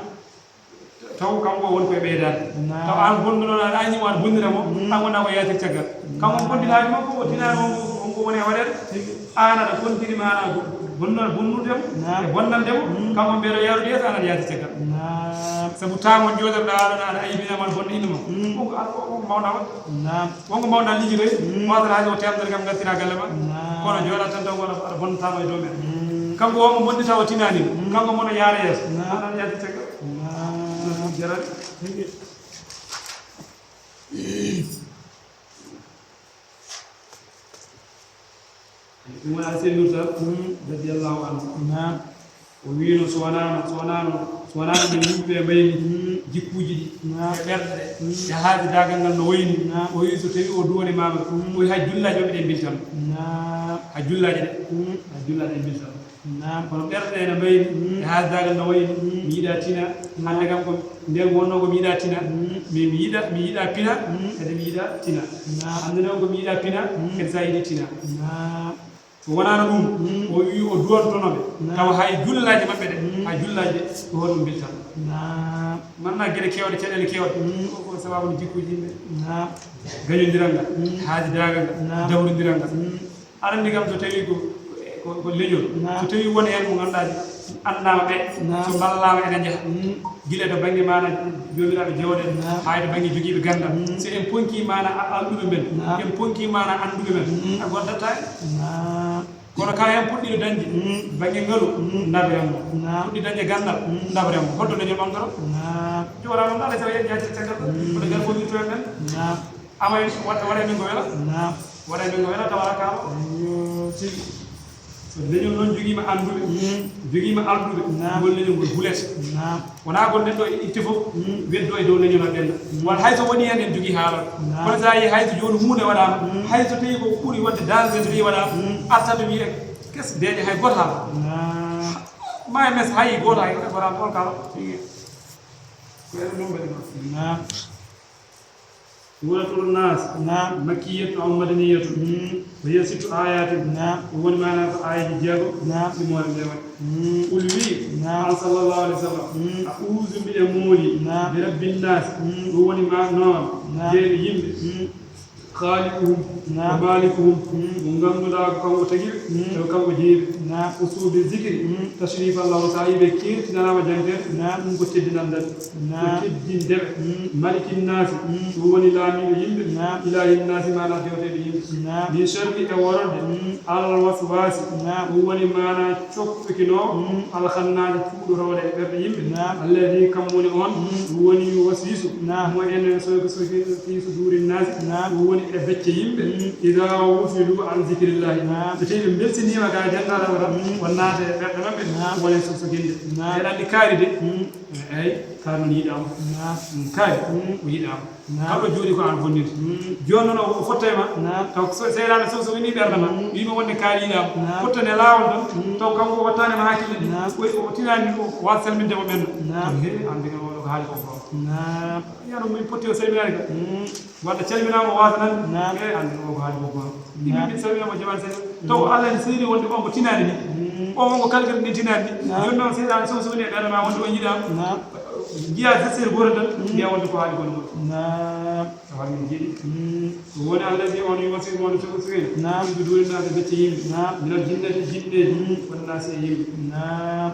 Taw kanko woni koye ɓeydaade. Naam. Taw aan bonɗo noon aɗa añi mo, aɗa bonɗina mo, Mm. aan wonaa ko yaatir caggal. Kanko Naam. bonɗinaani makko, o tinaani on ko, on ko woni e waɗeede. Tigi. Aan aɗa bonɗini maanaa goɗɗo. Bonno-, bonnude mo, naam, e bonnande mo, mm, kanko mbeɗo yaarude yeeso, aɗa yaadi caggal. Naam. Sabu taango jooɗorɗa aɗa, aɗa aybina mo, aɗa bonna innde mo. Mm. Wonko, wonko mbawɗa waɗde? Naam. Wonko mbawɗa liggitoy? Mm. Wata hay ko teemdere kam ngartira galle ma. Naam. Kono jooɗa tan taw wona aɗa bonna taango e dow men. Mm. Kanko wonko bonnita o tinaani. Mm. Kanko mo no yaara yeeso. Naam. Aɗa yaadi caggal. Naam. Jarani. Ɗum woni Alseydi Nuur Taal, mm, radiyallahu anhu. Naam. O wiino so wonaano, so wonaano, so wonaano ɓe yimɓe ɓe mbayni, mm, jikkuuji ɗi, naam, e ɓerɗe ɗe, mm, e haaju daagal ngal no wayni. Naam. O wii so tawi o duwani maama, mm, o wii hay jullaaji maɓɓe ɗe mbiltan. Naam. Hay jullaaji ɗe, mm, hay jullaaji ɗe mbiltan. Naam. Kono ɓerɗe ene mbayni, mm, e haaju daagal no wayni, mm, mi yiɗa tina, hannde kam ko nden wonno ko mi yiɗa tina, mm, mi, mi yiɗa, mi yiɗa pina, mm, kadi mi yiɗa tina. Naam. Hannde noon ko mi yiɗa pina, mm, kadi sa yiɗi tina. Naam. So wonaano ɗum, mm, o wi o duwantono ɓe, naam, tawa hay jullaaji maɓɓe ɗe, mm, hay jullaaji ɗe, ko hoɗum mbiltan. Naam. Manna geɗe keewɗe, caɗeele keewɗe, mm, ko, ko sababu no jikkuuji yimɓe. Naam. Gañondiral ngal, mm, haaju daagal ngal, naam, dawrondiral ngal. Mm. Aɗa anndi kam so tawi ko, ko, ko leñol, naam, so tawi won heen mo ngannduɗaa annama ɓe, naam, so mballaama ene njaha. Mm. Gila to bannge maana joomiraaɓe jawɗe, naam, haa to bannge jogiiɓe ganndal. Mm. So en ponki maana a-, alɗuɓe men, naam, en ponki maana annduɓe men, mm, a gondataa en. Naam. Kono ka heen puɗɗiiɗo dañde, mm, bannge ngalu, mm, ndaɓren mo. Naam. Puɗɗi dañde ganndal, mm, ndaɓren mo. Holto leñol ɓamtoro? Naam. Jooɗa noon, alaa sago yen jaajir caggal ɗo. Mm. Kono ngal fof wirtoyen men. Naam. Ama en waɗa, waɗa min ko wela? Naam. Waɗa min ko wela tawa alaa kaama? Yo, tigi. So leñol noon jogiima annduɓe, mm, jogiima alɗuɓe, naam, ngol leñol ngol hulete. Naam. Wonaa ko neɗɗo e itte fof, mm, weddo e dow leñol o ɓenna. Mm. Won hay so woni heen en jogii haalal. Naam. Kono so a yii hay so jooni huunde waɗaama, mm, hay so tawi ko ɓuri wonde daande so tawi waɗaama, mm, artat wiye kes deeƴe hay gooto haala. Naam. Ma e mes hay gooto hay gooto waɗaama on kala. Tigi. Ko en ɗum mbaɗi ma. Naam. Suuratu Naas. Naam. Makkiyatu aw madaniyatu. Mm. Wa hiya sittu ayatin. Naam. Ɗum woni maanaa ko aayeeji jeego. Naam. Ɗi moore nde waɗi. Mm. Qul wi, naam, an sallallahu alayhi wa sallam. Mm. A'uuzu mbiɗa mooli. Naam. Bi rabbin naas. Mm. Ɗum woni ma noon. Naam. Jeeɗo yimɓe. Mm. Khaliquhum. Naam. Wa malikuhum. Mm. Mo ngannduɗaa ko kanko tagi ɓe. Mm. E ko kanko jeyi ɓe. Naam. Usuubi zikri. Mm. Tashrifan lahu, so a yii ɓe keertinanaama janteede, naam, ɗum ko teddinannde ɓe. Naam. Ko teddinde ɓe. Mm. Malikin naasi, mm, ɗum woni laamiiɗo yimɓe. Naam. Ilaahin naasi, maanaa dewteeɗo yimɓe. Naam. Min sharri, e worode, mm, al waswaasi, naam, ɗum woni maanaa cokkukinoo, mm, al khannaasi, cuuɗotooɗo e ɓerɗe yimɓe. Naam. Alladhi, kam woni on, mm, ɗum woni yuwaswisu, naam, mo ene soki soki fi suduuri naasi, naam, ɗum woni e becce yimɓe. Mm. Idha ghufilu an zikrillahi. Naam. So tawi ɓe mbeltiniima ka janngaade Alqur'aana, mm, won naata e ɓerɗe maɓɓe, naam, wona e sosokinde. Naam. Eɗen anndi kaari de, mm, eey, kaari noon yiɗaama. Naam. Mm, kaari, mm, o yiɗaama. Naam. Kala ɗo jooɗi ko aan bonnirta. Mm. Jooni noon o, o fotta e ma, naam, taw so, seyɗaane so, sosokini ɓernde ma, mm, wiima wonde kaari yiɗaama. Naam. Fotta e laawol tan, mm, taw kanko o wattaani ma hakkille de. Naam. Ko o tinaani o waasa salminde mo ɓenna. Naam. Taw he, aan de kam oɗo ko haali ko ko. Naam. Yano min potti o salminaani kam. Mm. Wadde calminaama o waasa nan. Naam. E aan de o ko haali ko ko. Ɗiɗi min salminaama jamaani sani. Taw Allah ne seeri wonde on ko tinaani ni. Mm. On wonko kalkal ni tinaani ni. Naam. Jooni noon seyɗaane so, so woni e ɓernde ma wonde on yiɗaama. Naam. Njiya sesere gooto tan, mm, njiya wonde ko haali kono. Naam. Tawa min njiɗi. Mm. Ɗum woni Allah wi on yuwaswisu mo no sosokini. Naam. Fi suduuri naasi, becce yimɓe. Naam. Minal jinnati, jinneeji. Mm. Wan naasi, e yimɓe. Naam.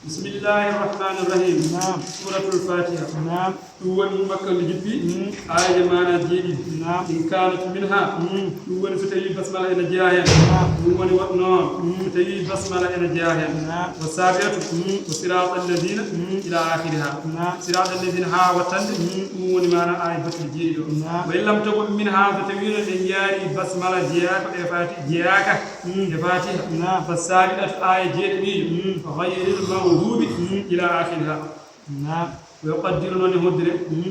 بسم الله الرحمن الرحيم. Naam. Suuratul Faatiha. Naam. Ɗum woni Makka nde jippi, mm, aayeeje maanaa jeeɗiɗi. Naam. In kaanat minha. Mm. Ɗum woni so tawii basmala ene jeyaa heen. Naam. Ɗum woni waɗ-, noon. Mm. So tawii basmala ene jeyaa heen. Naam. Wa saabi'atu. Mm. Wa siraatal laziina, mm, ilaa aakhiriha. Naam. Siraatal laziina haa wattande. Mm. Ɗum woni maanaa aaya batte jeeɗiɗi o. Naam. Wa in lam takun minha, so tawii noon en njaarii basmala jeyaaka e faati-, jeyaaka, mm, e Faatiha. Naam. Fa saabi'atu, aaya jeeɗiɗiijo. Mm. Ghayril maghduubi, mm, ilaa aakhiriha. Naam. ويقدر نون هدر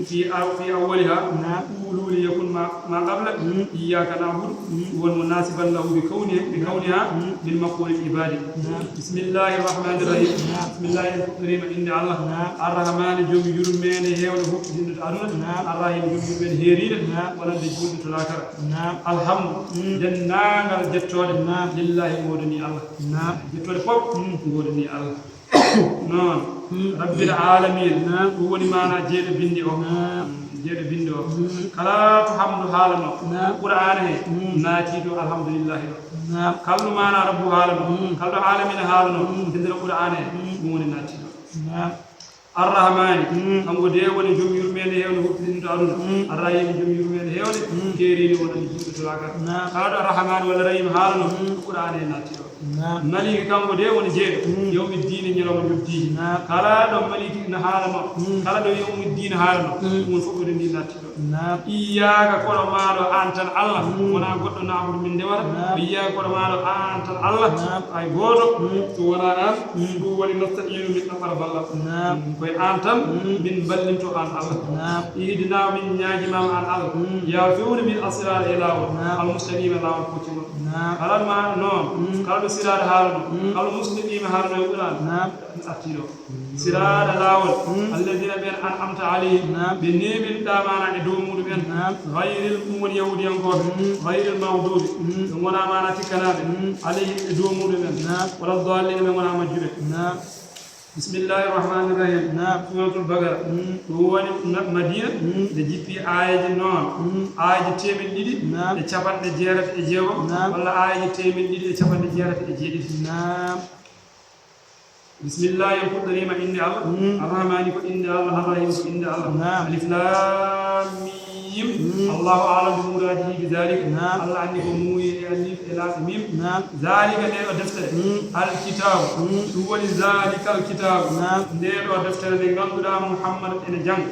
في أو في أولها. نعم. قولوا ليكن ما، ما قبل إياك نعبد. هو المناسبا له بكونه، بكونها من مقول العباد. نعم. بسم الله الرحمن الرحيم. نعم. بسم الله الرحمن الرحيم. إن الله. نعم. الرحمن جوم يرمين هيون هو جند أرون. نعم. الرحيم جوم يرمين هيرين. نعم. ولن تجود تلاكر. نعم. الحمد. جنان الجتور. نعم. لله مودني الله. نعم. جتور فوق مودني الله. Noon. Rabbil aalamiina. Ɗum woni maanaa jeeɗo binndi o. Jeeɗo binndi o. Kala to hamdu haalanoo. Qur'aana he. Naati ɗo alhamdulillahi ɗo. Kala ɗo maanaa rabbu haalanoo. Kala ɗo aalamiina haalanoo. Nder Qur'aana he. Ɗum woni naati ɗo. Arrahmaani. Kanko de woni jom yurmeende heewde huɓɓitinto aduna. Arrahiimi jom yurmeende heewde. Keeriiɗo wonani juuɗe tolaagal. Kala ɗo Arrahmaani walla Rahiimi haalanoo. Qur'aana he naati ɗo. Maliki kanko de woni jeeɗo. Yawmi diini ñalawma jom diini. Kala ɗo Maliki na haalanoo. Kala ɗo yawmi diini haalanoo. Ɗum woni fof ɓe ndi naati ɗo. Iyaaka koɗo maaɗo aan tan Allah. Wonaa goɗɗo naabudu min ndewata. Iyaaka koɗo maaɗo aan tan Allah. Ay gooto. So wonaa aan. Ɗum woni nasta'iinu min ɗaɓɓata ballal. Koye aan tan. Min ballinto aan Allah. Ihdina min ñaagimaama aan Allah. Yaa fewni min asiraare e laawol. Al mustaqiima laawol poccingol. Kala ma noon, kala ɗo siraada haalanoo, kala mustaqiima haalanoo e Qur'aan, artii ɗo. Siraada laawol, alladiina ɓeen an'amta alayhim, ɓe neeminɗaa maanaa e dow muuɗum en, gayril, ɗum woni yahuudiyankooɓe, gayril maghduubi, ɓe ngonaa maanaa tikkanaaɓe, alayhim e dow muuɗum en, wala daalliina, ɓe ngonaa majjuɓe. Bismillahi rahmaani rahim. Naam. Suuratul Baqara. Ɗum woni na-, Madiina, nde jippi aayeeje noon. Aayeeje teemeɗɗe ɗiɗi e capanɗe jeetati e jeegom, walla aayeeje teemeɗɗe ɗiɗi e capanɗe jeetati e jeeɗiɗi. Naam. Bismillahi, en fuɗɗoriima innde Allah. Arrahmaani ko innde Allah, Arrahim ko innde Allah. Naam. Alif Laam Miim. Allahu a'lam bi muraadihi bi zaalika. Naam. Allah anndi ko muuyi e alif e laam e miim. Naam. Zaalika, ndee ɗoo deftere. Alkitaabu. Ɗum woni zaalikal kitaabu. Naam. Ndee ɗoo deftere nde ngannduɗaa Muhammad ene jannga.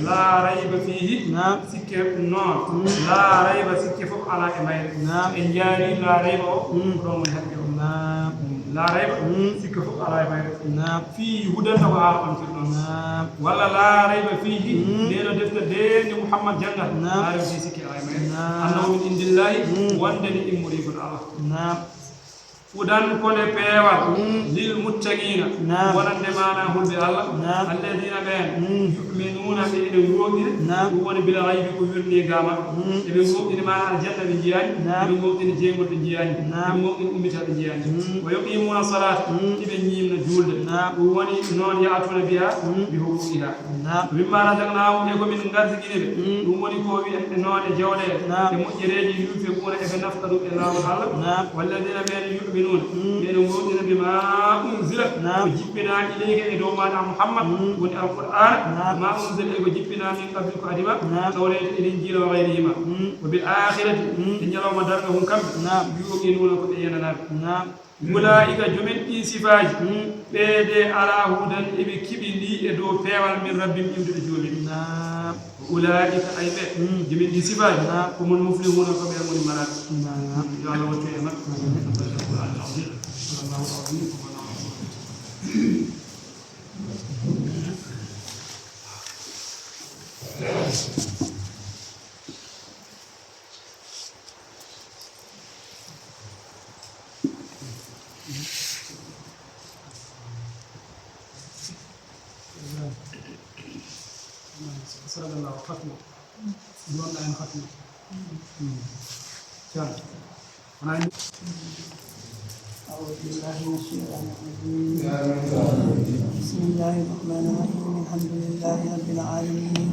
Laa rayba fiihi. Naam. Sikke noon. Laa rayba, sikke fof alaa e mayre. Naam. En njaarii laa rayba o, ko ɗoon woni haqqe o. Naam. Laa rayba, sikke fof alaa e mayre. Naam. Fiihi hudan, tawa haa ɓamtir ɗoon. Naam. Walla laa rayba fiihi, ndee ɗoo deftere nde Muhammad jannga. Naam. Laa rayba fiihi, sikke alaa e mayre. Naam. Annahu min indillahi, wonde nde immorii ko to Allah. Naam. Hudan, ko nde peewal, lil muttaqiina, wonande maanaa hulɓe Allah, alladiina ɓeen, yu'minuuna, ɓe ene ngooŋɗina, ɗum woni bil ghaybi, ko wirnii gaa maɓɓe, eɓe ngooŋɗini maanaa aljanna ɓe njiyaani, eɓe ngooŋɗini jeygol ɓe njiyaani, eɓe ngooŋɗini ummital ɓe njiyaani, wa yuqiimuuna salaata, eɓe ñiimna juulde, ɗum woni noon ya'tuuna bihaa, bi huquuqihaa. Naam. Mimmaa razaqnaahum, e ko min ngarzikini ɓe. Ɗum woni ko wi'en e noone jawle, e moƴƴereeji, yunfiquuna, eɓe nafqa ɗum e laawol Allah. Naam. Walladiina, ɓeen, yu'minuuna, ɓeen ngooŋɗina, bimaa unzila, ko jippinaa, ilayka, e dow maaɗa Muhammad, woni Alqur'aana, maa unzila, e ko jippinaa, min qabli, ko adii ma, Tawreeta e Linjiila, wa gayrihimaa, wa bil aakhirati, e ñalawma darnga hun kamɓe, yuuqinuuna, ko ɓe yenanaaɓe. Naam. Ulaa'ika, joomen ɗii sifaaji, ɓee de alaa hudan, eɓe keɓindii e dow peewal min rabbihim iwtuɗo joomi. Naam. Ulaa'ika, ay ɓe, joomen ɗii sifaaji, humul muflihuuna, ko ɓe woni maraaɓe. Naam. Yo Allah wattu en e maɓɓe. Barke Alqur'aanil aziim. Sadaqallaahu al-aziim. Sadaqallaahu, khatma. Ɗum wonɗaa en khatma. Ceerno. Wonaa en. أعوذ بالله من الشيطان الرجيم. بسم الله الرحمن الرحيم. الحمد لله رب العالمين.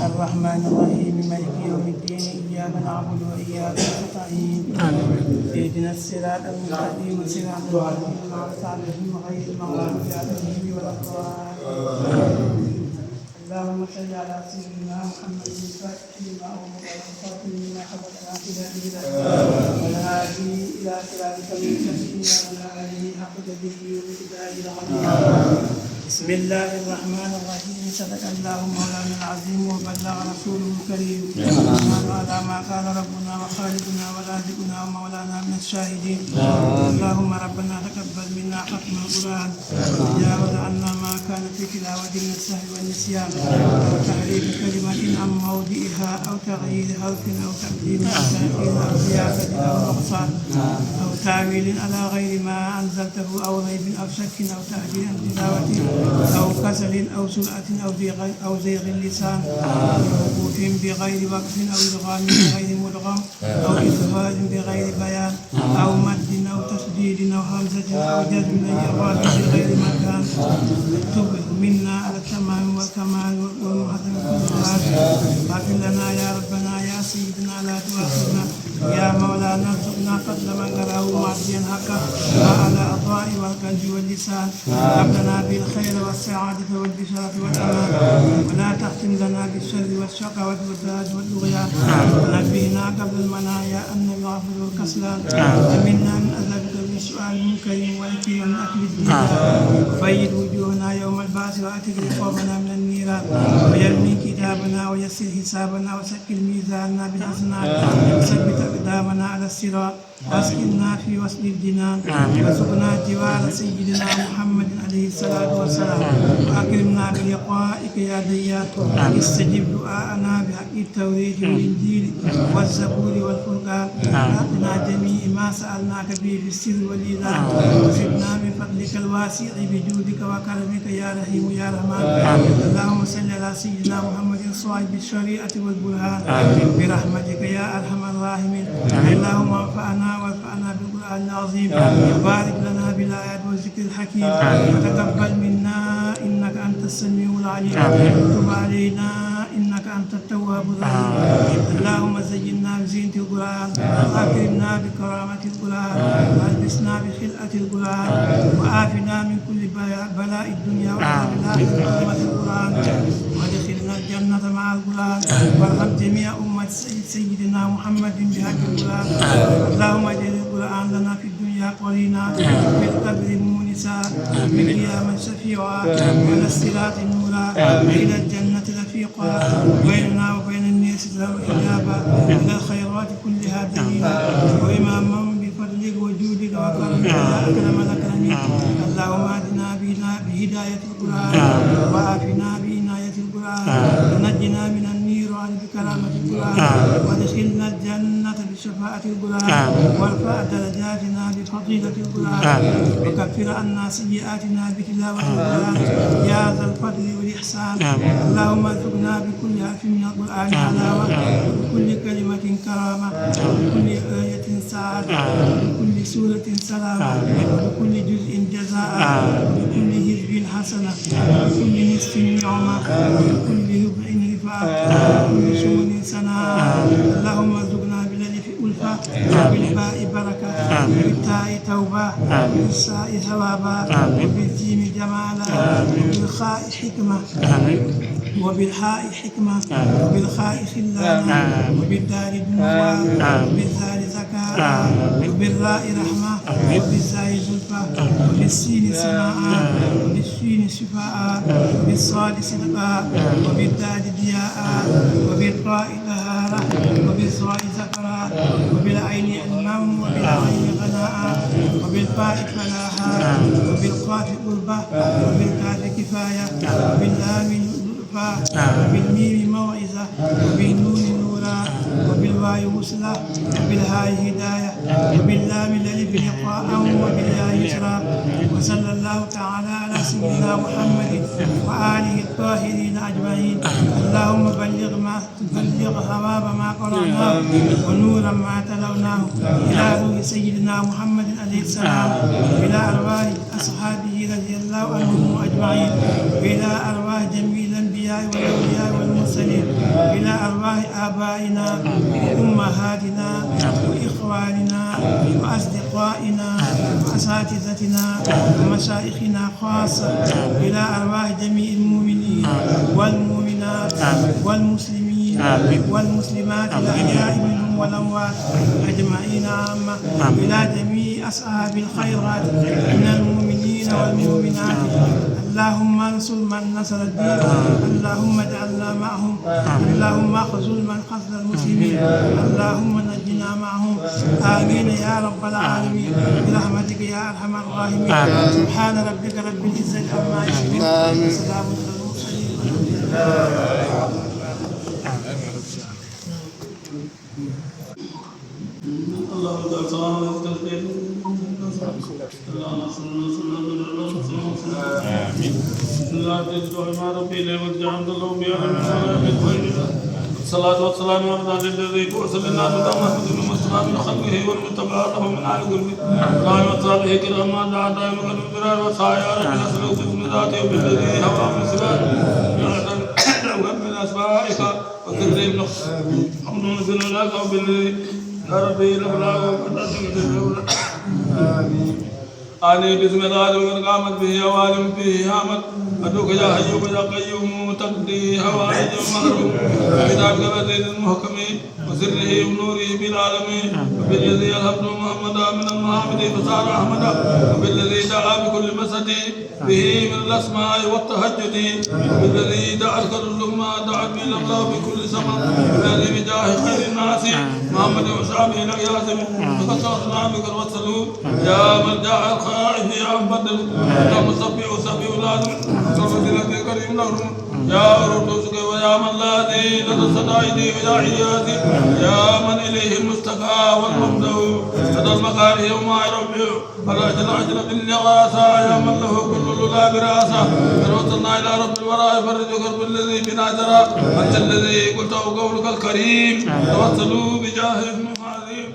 الرحمن الرحيم. مالك يوم الدين. إياك نعبد وإياك نستعين. اهدنا الصراط المستقيم. صراط الذين أنعمت عليهم غير المغضوب عليهم ولا الضالين. اللهم صل على سيدنا محمد الفاتح لما أغلق والخاتم لما سبق ناصر الهدى إلى حقك والهادي إلى صراطك المستقيم وعلى آله حق قدره ومقداره العظيم. بسم الله الرحمن الرحيم. صدق الله مولانا العظيم وبلغ رسوله الكريم. ونحن على ما قال ربنا وخالقنا ورازقنا ومولانا من الشاهدين. اللهم ربنا تقبل منا ختم القرآن وتجاوز عنا ما كان في تلاوة من السهو والنسيان، أو تحريف كلمة عن موضعها، أو تغيير حرف، أو تبديل أو تأخير أو زيادة أو نقصان، أو تأويل على غير ما أنزلته، أو ريب أو شك، أو تعجيل عن تلاوته، أو كسل أو سرعة، أو زيغ، أو زيغ اللسان، أو وقوف بغير وقف، أو إدغام بغير مدغم، أو إظهار بغير بيان، أو مد أو تشديد أو همزة أو جزم أو إعراب بغير مكان. تبه منا على التمام والكمال والمحسن كلها. اغفر لنا يا ربنا يا سيدنا، لا تؤاخذنا يا مولانا، ارزقنا فضل من قرأه مؤديا حقه وعلى الضاء والقلب واللسان. هب لنا به الخير والسعادة والبشارة والأمان، ولا تختم لنا بالشر والشقاوة والضلال والطغيان. ونبهنا قبل المنايا أن نغافل الكسلان. أمنا من عذاب قبر السؤال المنكر ونكير من أكل الديدان. وبيض وجوهنا يوم البعث وأعتق رقابنا من النيران. ويمن كتابنا ويسر حسابنا وثقل ميزاننا بالحسنات. وثبت أقدامنا على الصراط. وأسكننا في وسط الجنان. آمين. وارزقنا جوار سيدنا محمد عليه الصلاة والسلام. آمين. وأكرمنا بلقائك يا ديان. آمين. استجب دعاءنا بحق التوراة والإنجيل والزبور والفرقان. آمين. أعطنا جميع ما سألناك به في السر والإعلان. آمين. وزدنا من فضلك الواسع بجودك وكرمك يا رحيم يا رحمن. آمين. اللهم صل على سيدنا محمد صاحب الشريعة والبرهان. آمين. برحمتك يا أرحم الراحمين. آمين. اللهم انفعنا وارفعنا بالقرآن العظيم. آمين. وبارك لنا بالآيات والذكر الحكيم. آمين. وتقبل منا إنك أنت السميع العليم. آمين. وتب علينا إنك أنت التواب الرحيم. آمين. اللهم زينا بزينة القرآن، وأكرمنا بكرامة القرآن، وألبسنا بخلعة القرآن، وعافنا من كل بلاء، بلاء الدنيا وعذاب الآخرة بحرمة القرآن، وأدخلنا الجنة مع القرآن، وارحم جميع أمة سيد، سيدنا محمد بحق القرآن. اللهم اجعل القرآن لنا في الدنيا قرينا، وفي القبر مونسا، وفي القيامة شفيعا، وعلى الصراط نورا، وإلى الجنة رفيقا، وبيننا وبين الناس حجابا، إلى الخيرات كلها دليلا، وإماما بفضلك وجودك وكرمك يا أكرم الأكرمين. اللهم اهدنا بنا بهداية القرآن، وعافنا بعناية القرآن، ونجنا من النيران بكرامة القرآن، وأدخلنا الجنة بشفاعة القرآن، وارفع درجاتنا بفضيلة القرآن، وكفر عنا سيئاتنا بتلاوة القرآن، يا ذا الفضل والإحسان. اللهم ارزقنا بكل حرف من القرآن حلاوة، وبكل كلمة كرامة، وبكل آية سعادة، وبكل سورة سلامة، وبكل جزء جزاء، وبكل حزب حسنة، وبكل نصف نعمة، وبكل ربع رفعة، وبكل ثمن ثناء. اللهم ارزقنا بالألف ألفة، وبالباء بركة، وبالتاء توبة، وبالثاء ثوابا، وبالجيم جمالا، وبالخاء حكمة، وبالحاء حكمة، وبالخاء خلانا، وبالدال دموعا، وبالذال ذكاء، وبالراء رحمة، وبالزاي زلفى، وبالسين سناء، وبالشين شفاء، وبالصاد صدقا، وبالدال ضياء، وبالطاء طهارة، وبالظاء ظفرا، وبالعين علما، وبالعين غناء، وبالفاء فلاحا، وبالقاف قربة، وبالكاف كفاية، وباللام لطفا، وبالميم موعظة، وبالنون نورا، وبالواو وصلا، وبالهاء هداية، وباللام الألف لقاء، وبالياء يسرا. وصلى الله تعالى على سيدنا محمد وآله الطاهرين أجمعين. اللهم بلغ ما بلغ ثواب ما قرأناه ونور ما تلوناه إلى روح سيدنا محمد عليه السلام، إلى أرواح أصحابه رضي الله عنهم أجمعين، وإلى أرواح جميع الأنبياء والأولياء والمرسلين، وإلى أرواح آبائنا وأمهاتنا وإخواننا وأصدقائنا وأساتذتنا ومشايخنا خاصة، إلى أرواح جميع المؤمنين والمؤمنات والمسلمين والمسلمات الأحياء منهم والأموات أجمعين عامة، إلى جميع أصحاب الخيرات من المؤمنين والمؤمنات. اللهم انصر من نصر الدين، اللهم اجعلنا معهم، اللهم اخذل من خذل المسلمين، اللهم نجنا معهم، آمين يا رب العالمين، برحمتك يا أرحم الراحمين. سبحان ربك رب العزة عما يصفون، وسلام على المرسلين، والحمد لله. اللهم صل على سيدنا محمد. اللهم صل وسلم على رسول الله. آمين. بسم الله الرحمن الرحيم. ربي لا يرجع عبد الله بأهل الصلاة والسلام على الذي بعث للناس محمد بن مصطفى من خلقه والمتبع له من آل قربه. وعلى أصحابه كرام ما دعا دائما بالمرار والسعي على الناس لو باسم ذاته وبالذي هوى من سواه. من أسمائك وسر ابن حمد بن لك وبالذي يا ربي لولا وقد أتمت الدولة. آمين. آني بسم الله الذي قامت به عوالم فيه هامت. أدعوك يا حي يا قيوم تقضي حوائج المحروم. بكتابك العزيز المحكم وسره ونوره بالعالمين. وبالذي ألهمت محمدا من المحامد فصار أحمدا. وبالذي دعا بكل مسد به من الأسماء والتهجد. وبالذي دعت كل ما دعت به الله بكل سماء. وبالذي بجاه خير الناس محمد وصحبه لك يا سميع. فقد صرنا بك الوسل يا من جاء الخائف عن بدر. يا مصبي وصبي لازم. صرف لك كريم لهم. يا أرد سكي ويا من لا دين لدى الصدائد ويا إياسي. يا من إليه المشتكى والممدح لدى المكاره وما يربع. فلا جل عجل بالنغاسة يا من له كل الولا براسة. توسلنا إلى رب الورى يفرج كرب الذي بنا جرى. أنت الذي قلته قولك الكريم. توسلوا بجاه اسمه العظيم.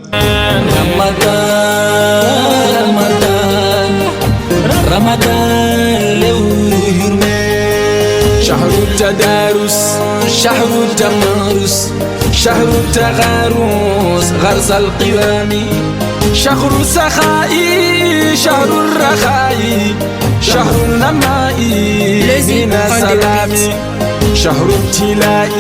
Ramadan, Ramadan, Ramadan, lewru yurme. شهر التدارس، شهر التمارس، شهر التغارس، غرس القوام. شهر السخاء، شهر الرخاء، شهر النماء من السلام. شهر ابتلاء،